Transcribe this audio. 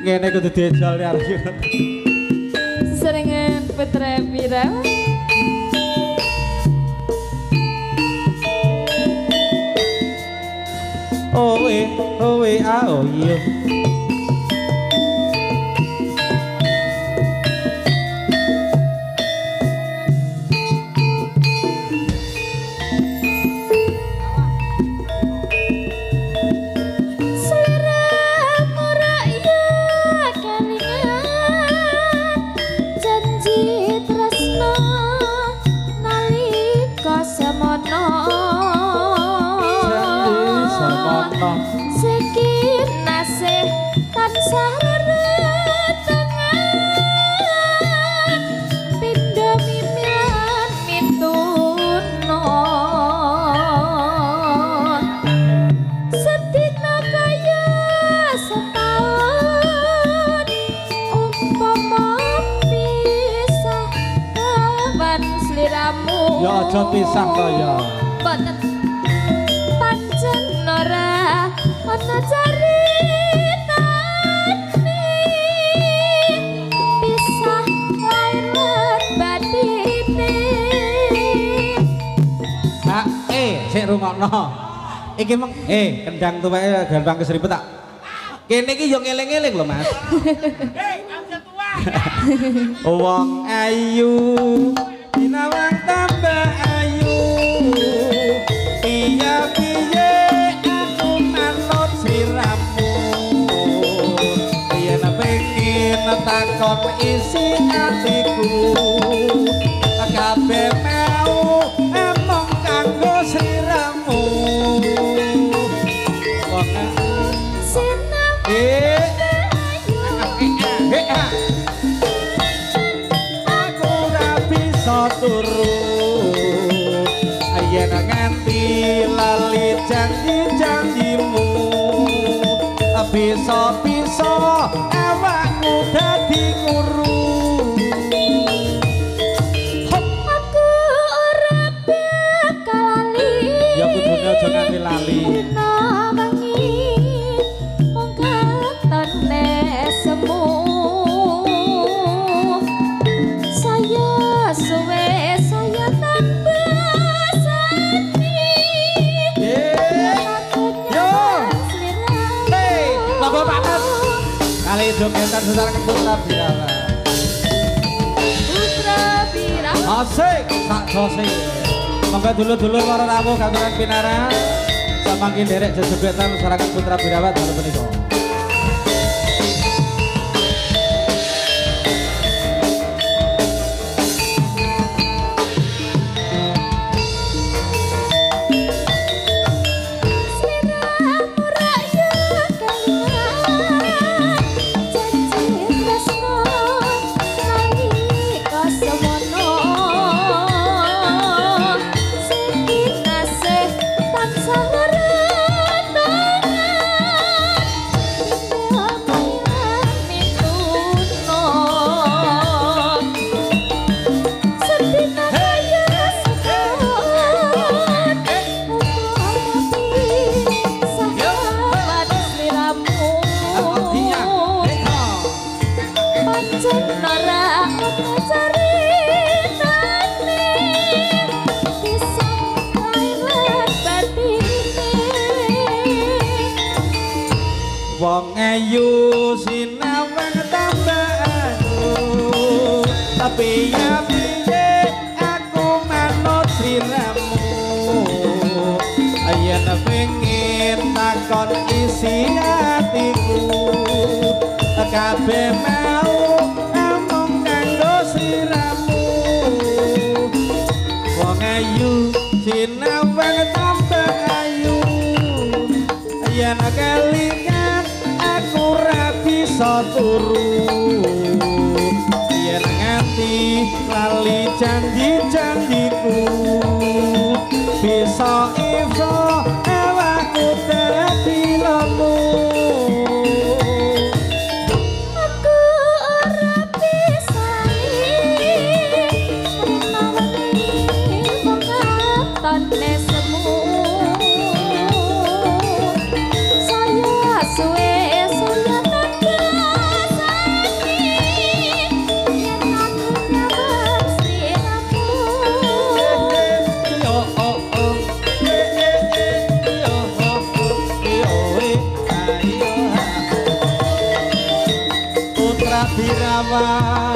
Ngene kudu diejol ya. Sesarengan Putra Birawa. Oh eh, oh eh, ah oh iya. Ya aja pisah to ya. Mboten. Pancen ora ana caritane. Pisah lair lan batine. Ha, sik rungokno. Iki meng kendang tuweke gampang kesripet tak. Kene iki yo ngeling-eling lho, Mas. Aja tuwa. Wong ayu binawang tambah ayu, piye-piye aku manut sliramu, yen pengin takon isi atiku, kabeh mau emong kanggo sliramu. Wong aku ora bisa turu yen nganti lali janji-janjimu, bisa-bisa awakku dadi kuru. Aku ora bakal lali. Ya kudune aja nganti lali. Suwe saya tambah sedih. Yo, hey, monggo Pak Mas. Kali jogetan sesarengan Putra Birawa. Putra Birawa. Asik, sak jose. Monggo dulur-dulur para rawuh katuran pinara. Samangkin derek jejogetan sesarengan Putra Birawa dalu punika. Wong ayu sinawang tambah ayu, tapi ya piye aku manut sliramu, yen pengin takon isi atiku, kabeh mau amung kanggo sliramu. Wong ayu sinawang tambah ayu, yen kelingan aku ora bisa turu, yen nganti lali janji-janjiku, bisa iso awakku dadi lemu. Aku ora bisa mung katone semu, saya suwe saya tambah Putra Birawa.